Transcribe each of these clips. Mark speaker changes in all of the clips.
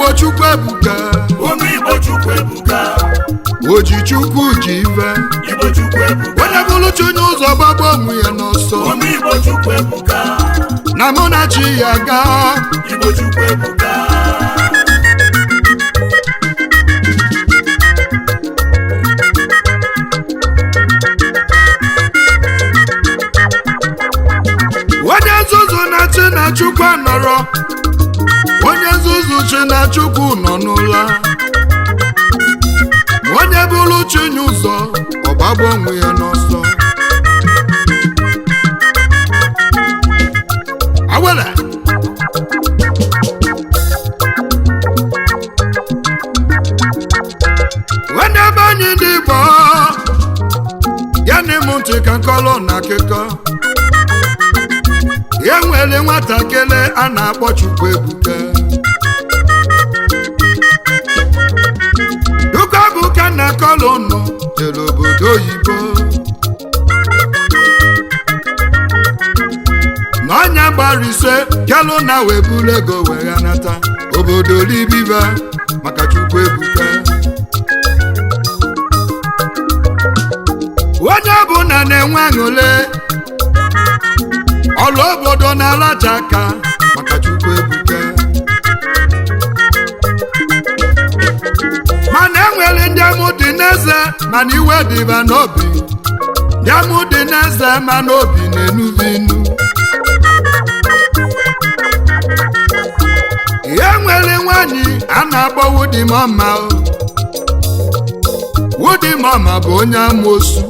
Speaker 1: Igbo Chukwu ebuka.
Speaker 2: Ụmụ Igbo Chukwu ebuka.
Speaker 1: Oji Chukwu ji ife.
Speaker 2: Igbo Chukwu ebuka.
Speaker 1: Onye bụrụ Chinye ụzọ gbagbo onwe ya n'ọsọ.
Speaker 2: Ụmụ Igbo Chukwu ebuka.
Speaker 1: Na mụ na chi ya gaa.
Speaker 2: Igbo Chukwu ebuka.
Speaker 1: Onye nzuzu na chi na Chukwu nọrọ. Onye nzuzu chi na Chukwu nọ n'ụla. Onye bụrụ Chinye ụzọ ọgbagbo onwe ya n'ọsọ. Awele. Nwanne be anyị ndị Igbo, ya na ịmụ ntị ka nkọlọ na akụkọ. Ya nwere nwatakịrị a na-akpọ Chukwuebuka. Chukwuebuka na kọlọ nọ jere obodo oyibo. N'ọnya gbara ise kelụ na wee buru ego wee ghanata obodo libiva maka Chukwuebuka. Onye ọbụla na-enwe aṅụle, ọlụ obodo na-alacha aka maka Chukwuebuka. Mana enwere ndị amụ dị n'eze mana iwe dịba n'obi. Ndị amụ dị n'eze mana obi na-enuvi inu. E nwere nwanyị a na-akpọ Wudimọma. Wudimọma bụ onye amoosu.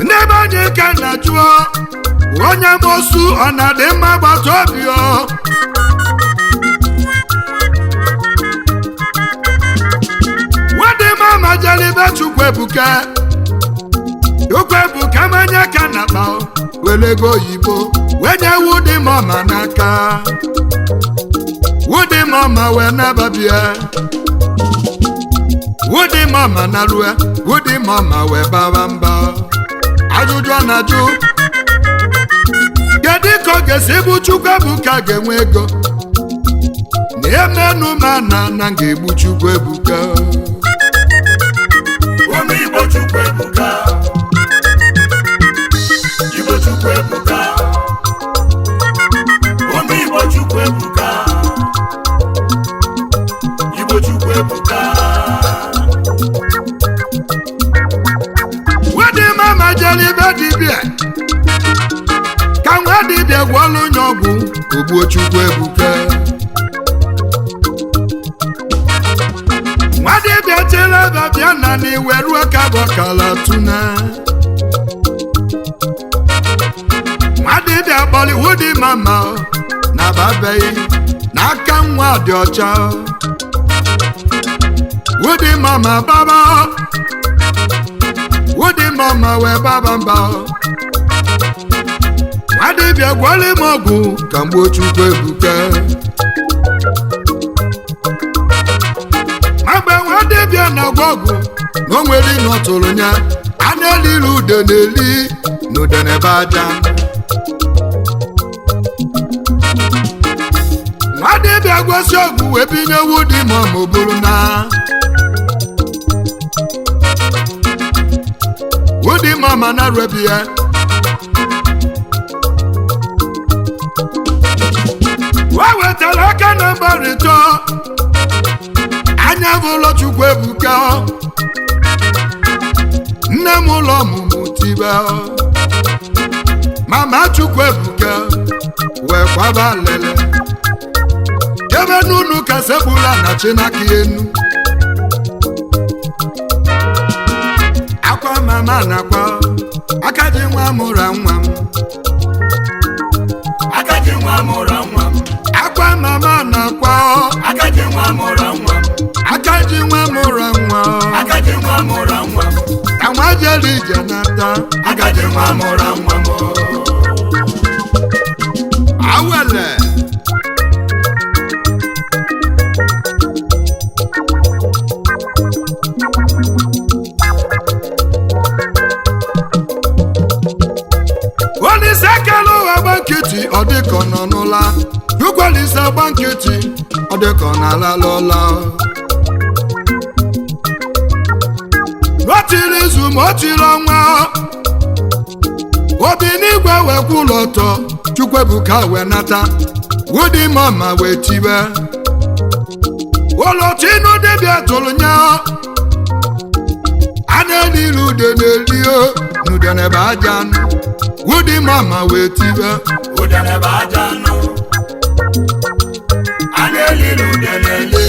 Speaker 1: N'ebe anyị ka na jụọ, onye amoosu ọ na-adị mma gbata obi ọ? Wudimọma jere ibe Chukwuebuka. Chukwuebuka manya ka na-akpa were ego oyibo wee nye Wudimọma n'aka. Wudimọma wee nababịa. Wudimọma narue. Wudimọma wee bawa mba. Ajụjụ a na-ajụ, kedu ka ọ ga-esi bụ Chukwuebuka ga-enwe ego na emenu ma na na ga-egbu Chukwuebuka?
Speaker 2: Ụmụ Igbo Chukwu ebuka. Igbo Chukwu ebuka. Ụmụ Igbo Chukwu ebuka. Igbo Chukwu ebuka.
Speaker 1: Wudimọma jere ibe dibịa ka nwa dibịa gwọọlụ onye ọgwụ ogbuo Chukwuebuka. Nwa dibịa chere ebe bịa na n'iwe ruo ka bụ ọkala tuna. Nwa dibịa kpọrọ Wudimọma na babeghị n'aka nwa dị ọcha. Wudimọma baba. Wudimọma wee baba mba. Nwa dibịa gwọọlụ m ọgwụ ka m gbuo Chukwuebuka. Mgbe nwa dibịa na-agwọ ọgwụ na o nwere ịnọ tụrụ ya, a na-eliri ude na-eli na ude n'ebe aja. Nwa dibịa gwọsi ọgwụ wee binye Wudimọma o buru na Wudimọma na-arịọbi ya. O wetara aka na mgbarịta anya bụ ụlọ Chukwuebuka. Nne m ụlọ ọmụmụ tibe mama Chukwuebuka wee kwaba lele ebe n'unu ka sekpula na chinaka enu. Akwa mama na-akwa aka ji nwa mụra nwa m.
Speaker 2: Aka ji nwa mụra nwa m.
Speaker 1: Akwa mama na-akwa
Speaker 2: Aka ji nwa mụra nwa m.
Speaker 1: aka ji nwa mụra nwa.
Speaker 2: Aka ji nwa mụra nwa m.
Speaker 1: Ka nwa jere ije nata.
Speaker 2: Aka ji nwa mụra nwa m.
Speaker 1: Awele. Olise kele ụwa gba nkịtị, ọ dịka ọ nọ n'ụla. Chukwuolise gba nkịtị, ọ dịka ọ na-alala ụla. O tiri izu ma o tiri ọnwa, obi n'igwe wee kwụ ụlọ ọtọ. Chukwuebuka wee nata wudi mama wee tibe ụlọtinu dibịa tụrụ nya a na-elili ude na-elio n'udene bụ aja anụ. Wudi mama wee tibe
Speaker 2: Udene bụ aja anụ. A na-elili udene eli.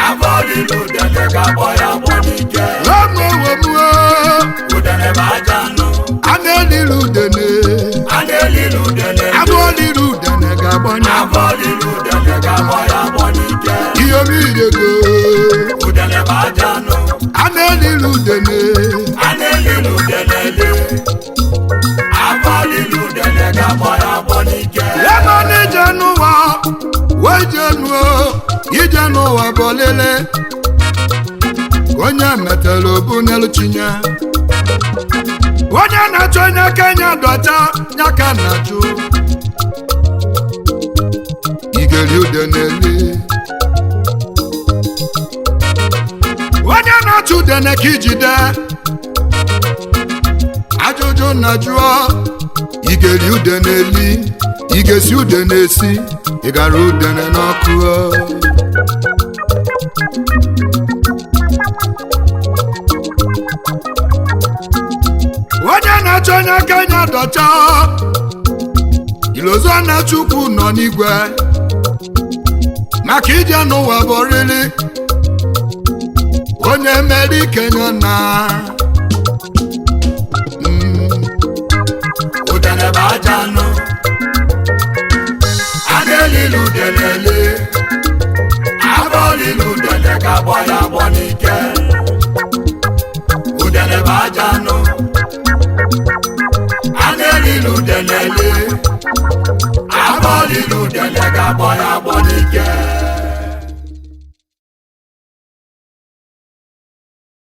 Speaker 2: Afọ lili udene ga-agbọ ya agbọ n'ike.
Speaker 1: Omowomuo.
Speaker 2: Udene bụ aja anụ.
Speaker 1: A na-elili udene.
Speaker 2: A na-elili udene eli.
Speaker 1: Abụ olili udene ga-agbanye.
Speaker 2: Afọ lili udene ga-agbọ ya agbọ n'ike.
Speaker 1: Ihe omiyego.
Speaker 2: Udene bụ aja anụ.
Speaker 1: A na-elili udene.
Speaker 2: A na-elili udene eli. Afọ lili udene ga-agbọ ya agbọ n'ike.
Speaker 1: Ebe na ije n'ụwa wee jee nuo ije n'ụwa bụ olile onye metara obu n'elu chinye onye na-achọ onye kenya dọcha ya ka na-achụ igeri ude n'eli onye na-achụ udene ka ijide ajụjụ na jụọ igeri ude n'eli ị ga-esi ude na-esi ị gara udene n'ọkụ. Onye na-achọ onye kenya dọcha ilozo na Chukwu nọ n'igwe maka ije n'ụwa bụ oriri onye meri kenya na
Speaker 2: Udene bụ aja anụ. A na-elili udene eli. Afọ lili udene ga-agbọ ya agbọ n'ike. Udene bụ aja anụ. A na-elili udene eli. Afọ lili udene ga-agbọ ya agbọ n'ike.